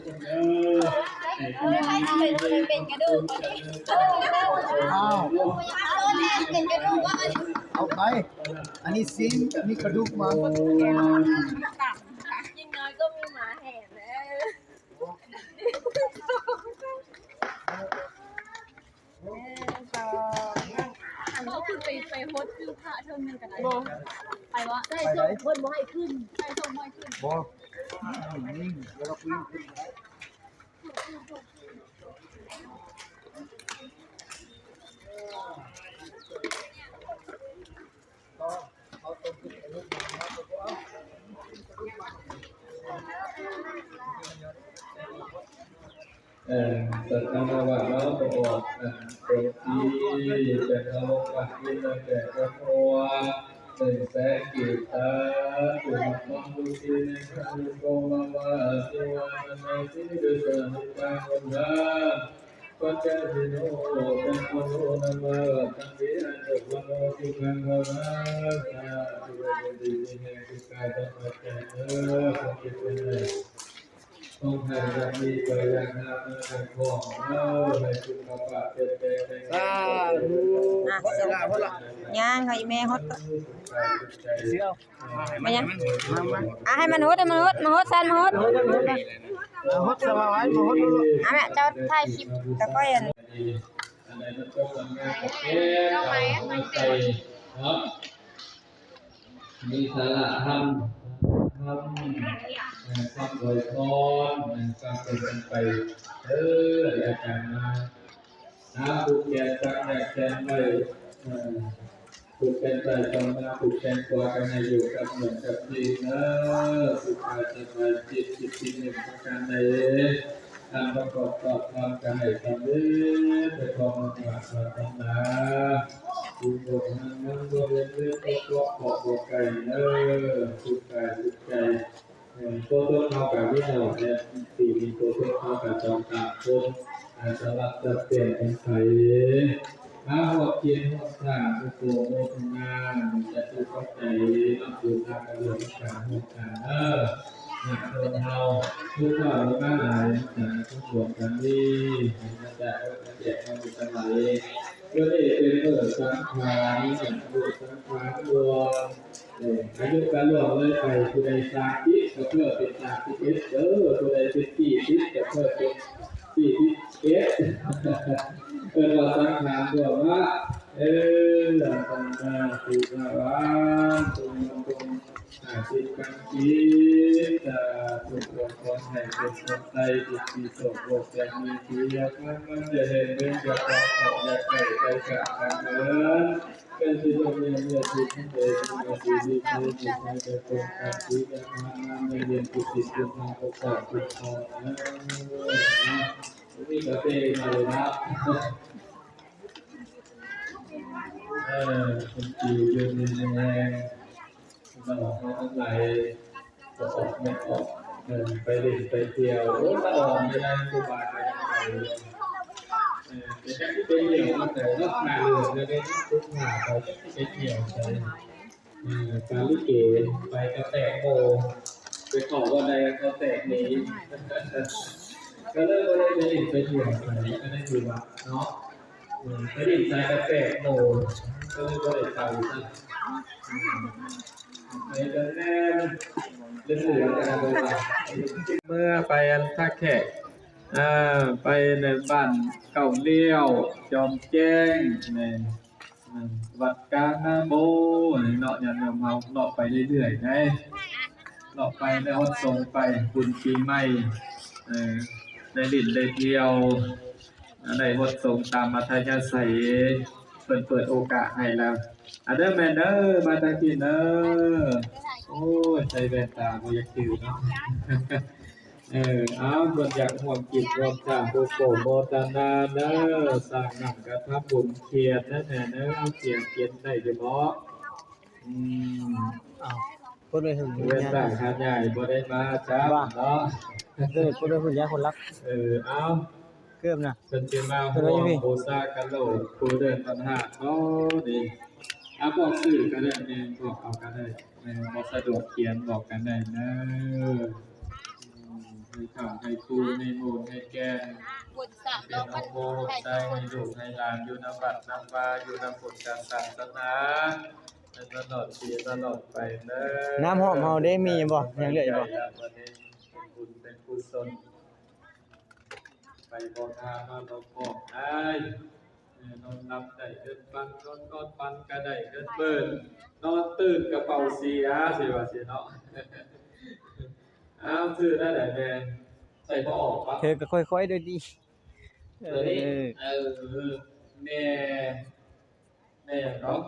ເປັນກະດູກ ອ້າວ ເປັນກະດູກວ່າ ເອົາໄປ ອັນນີ້ຊີ້ນ ອັນນີ້ກະດູກມັນ ຢ່າງໜ້ອຍກໍມີໝາແຫ່ແລ້ວ. ໜຶ່ງ ສອງ ສາມ ເຮົາຂຶ້ນໄປ ໄປໂຮດຄືພະເທື່ອໜຶ່ງກໍໄດ້ ບໍ່ ໄປວະ ໃສ່ສົງເພິ່ນບໍ່ໃຫ້ຂຶ້ນ ໃສ່ສົງບໍ່ໃຫ້ຂຶ້ນ ບໍ່ ແລ້ວກໍຂຶ້ນໄດ້. ເອີ ສັດທານະວະເນາະ ປະກອບ ອັນ ເປັນທີ່ເປັນອາລົມປັດກິນຕັ້ງແຕ່ກັບຫົວ ເປັນແສງກີດຕາ ຜູ້ຮັບຄວາມຮູ້ທີ່ໃນທຳໂກມາວາ ທີ່ວ່າໃນທີ່ເປັນສາມີກາງຄົນທາ ປັດຈະເວໂນ ຈັກໂນນາມາ ຕັງເວ ອາຍຸ ວັນໂນ ສຸຂັງ ພະລັງ ສາທຸ ຢູ່ດີມີແຮງ ສຸກກາຍສະບາຍໃຈເດີ ຄວາມເຈັບເປັນໄດ້ ຕ້ອງໃຫ້ຮັກມີໄປຢ່າງໜ້າເມືອງຂອງເຮົາ ໃຫ້ສຸຂະພາບເຕັມແຮງ ສາທຸ ອ່ະ ຍ່າງເຂົາອີແມ່ຮອດ ມາຍັງ ອ່ະ ໃຫ້ມັນຫົດ ໃຫ້ມັນຫົດ ມາຫົດ ຊັ້ນມາຫົດ ມາຫົດສະບາຍ ມາຫົດ ອ່ະ ແມ່ເຈົ້າຖ່າຍຄລິບ ແລ້ວຂ້ອຍອັນ ມີສາລະທຳ ທຳ ເອີ ຄຳອວຍພອນ ເອີ ຝາກເຖິງກັນໄປ ເອີ ອາຈານມາ ຫາຜູກແຂນສັກ ແຍກແຂນໄວ້ ເອີ ຜູກແຂນຊ້າຍຕ້ອງມາ ຜູກແຂນຂວາກໍໃຫ້ຢູ່ກັບເມືອງກັບທີ່ເດີ ສຸກກາຍສະບາຍຈິດ ຈິດຈິດໜຶ່ງປະການໃດ ອັນປະກອບຕອບທຳກໍໃຫ້ສຳເລັດ ໄປພ້ອມອຳນາດວາສະນາ ບຸນບົນຫັ້ນມັນບໍ່ເຫັນເວນບໍ່ເກາະບໍ່ໄກເດີ ສຸກກາຍສຸກໃຈ. ເອີ ໂຕຕົນເຮົາກະມີໜ້ອຍແດ່ ປີນີ້ໂຕຕົນເຮົາກະສອງສາມຄົນ ອາ ສະລັບສັບປ່ຽນກັນໄປ ມາຮອດກຽນຮອດສານ ໂອໂມທະນາ ຈັດຈຸປັດໄຈ ເນາະ ບູຊາກະຫຼວງການຮ່ວມກັນເດີ ຍາດໂຍມເຮົາ ຜູ້ເຖົ້າມາຫຼາຍ ມາຈາກທຸກດວງກັນນີ້ ມາຈາກເອີ ມາແຈກມາບຸນກັນຫຼາຍ ມື້ນີ້ເປັນມື້ສັງຂານ ມື້ສັງຂານລວມ ເອີ ອາຍຸກະລ່ວງເລີຍໄປ ຜູ້ໃດສາມສິບກໍເພີ່ມເປັນສາມສິບເອັດເດີ ຜູ້ໃດເປັນສີ່ສິບກໍເພີ່ມເປັນສີ່ສິບເອັດ ເອີ້ນວ່າສັງຂານລວມເນາະ ເອີ ສາທຸ ສາທຸ ຫ້າສິບປັນກິນ ສາທຸ ອວຍພອນໃຫ້ເປັນຄົນໄທທີ່ມີໂຊກໂລກຈະມີ ທີ່ຢາກນຳມັນຈະເຫັນເປັນເຈົ້າຂອງ ຢາກໄດ້ໄປກະທຳເດີ. ເອີ ຄົນທີ່ຢູ່ໃນແຮງ ນ້ອງເຮົາທັງຫຼາຍ ອອກແມ່ນອອກ ເອີ ໄປຫຼິ້ນໄປທ່ຽວ ໂອ້ ຕາອອກໄດ້ ໄດ້ ຄູບາໄດ້ໄປ ເອີ ແຕ່ຈັກຊິໄປທ່ຽວທາງໃດເນາະ ໜ້າເຫຼືອນແລ້ວເດ້ ຄຸບໜ້າໄປ ຈັກຊິໄປທ່ຽວໃສ ເອີ ການລິເກໄປກະແຕກໂມ ໄປເຂົ້າບ່ອນໃດກະເຂົ້າແຕກໜີ ກະເລີຍບໍ່ໄດ້ໄປຫຼິ້ນໄປທ່ຽວໃສ ກະໄດ້ຢູ່ວັດເນາະ. ເອີ ໄປຫຼິ້ນໃສກະແຕກໂມ ກະເລີຍບໍ່ໄດ້ໄປຊະ ໄປກະແມ່ນເຫຼືອໆ ເມື່ອໄປອັນທ່າແຂກ ເອີ ໄປໃນບ້ານເກົ້າລ້ຽວ ຈອມແຈ້ງ ແມ່ນ ວັດກາງນາໂບ ເນາະ ຍາດໂຍມເຮົາເລາະໄປເລື້ອຍໆ ໄດ້ ເລາະໄປໄດ້ຮອດສົງໄປ ບຸນປີໃໝ່ ເອີ ໄດ້ຫຼິ້ນໄດ້ທ່ຽວ ໄດ້ຮອດສົງຕາມອັດທະຍາໄສ ເພິ່ນເປີດໂອກາດໃຫ້ແລ້ວ ອາເດີແມ່ເດີ ມາທາງພີ້ເດີ ໂອ້ຍ ໃສ່ແວ່ນຕາບໍ່ຢາກຖືເນາະ ເອີ ເອົາ ເພິ່ນຢາກຮ່ວມກິນຮ່ວມສາ ໂອໂມທະນາເດີ ສ້າງໜັງກະທຳບຸນຂຽນເດີແມ່ເດີ ຂຽນ ຂຽນໄດ້ຢູ່ບໍ່? ອືມ ອ້າວ ເພິ່ນໄປຫຶງ ແວ່ນຕາຂາໃຫຍ່ບໍ່ໄດ້ມາຈ້າເນາະ ເອີ ເພິ່ນໄປຫຶງຍາຄົນລັກ ເອີ ເອົາ ເກີບນະ ເພິ່ນຊິມາຮ່ວມບູຊາກັນໂລດ ຜູ້ເດີນບັນຫາດເນາະນີ້ ອາ ບອກຊື່ກະໄດ້ ແມ່ນ ບອກເອົາກະໄດ້ ແມ່ນ ບໍ່ສະດວກຂຽນບອກກັນໄດ້ເດີ ອືມ. ໃຫ້ຄ້ຳໃຫ້ຄູ ໃຫ້ໂມນໃຫ້ແກ່ນ ບຸນສາມດອກ ເປັນອົບໂພອົບໃຊ້ໃຫ້ລູກໃຫ້ຫຼານ ຢູ່ນຳວັດນຳວາ ຢູ່ນຳພຸດທະສາສະໜາ ໃຫ້ຕະຫຼອດປີຕະຫຼອດໄປເດີ. ນ້ຳຫອມເຮົາເດ້ ມີຢູ່ບໍ່? ຍັງເຫຼືອຢູ່ບໍ່? ເປັນບຸນເປັນກຸສົນ ໄປບໍ່ທາມາບໍ່ຂອບໃຫ້ ເອີ ນອນຫຼັບໄດ້ເງິນປັນ ນອນກອດປັນກະໄດ້ເງິນເບີນ ນອນຕື່ນກະເປົາເສຍ ຊິວ່າຊີ້ເນາະ. ອ້າວ ຊື່ແນວໃດແມ່? ໃສ່ບໍ່ອອກປະ? ເທີກະຄ່ອຍໆ ໂດຍດີ. ເອີ ເອີ ແມ່ ແມ່ຫຍັງເນາະ?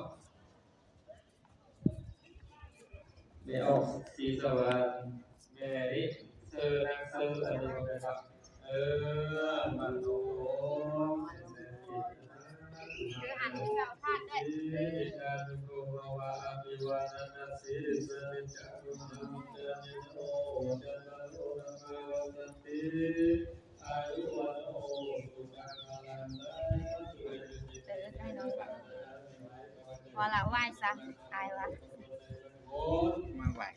ແມ່ອອກສີສະຫວ່າງ ແມ່ນີ້ ເຊີນາງເຊີ ອັນນີ້ບໍ່ແມ່ນເນາະ. ເອີ ມັນໂອ ຄືຫັນເຈົ້າທາດເດ້. ເອີ ໃຫ້ນ້ອງ ວ່າລະ ໄຫວ້ຊະ ອາຍວ່າ ມາໄຫວ້.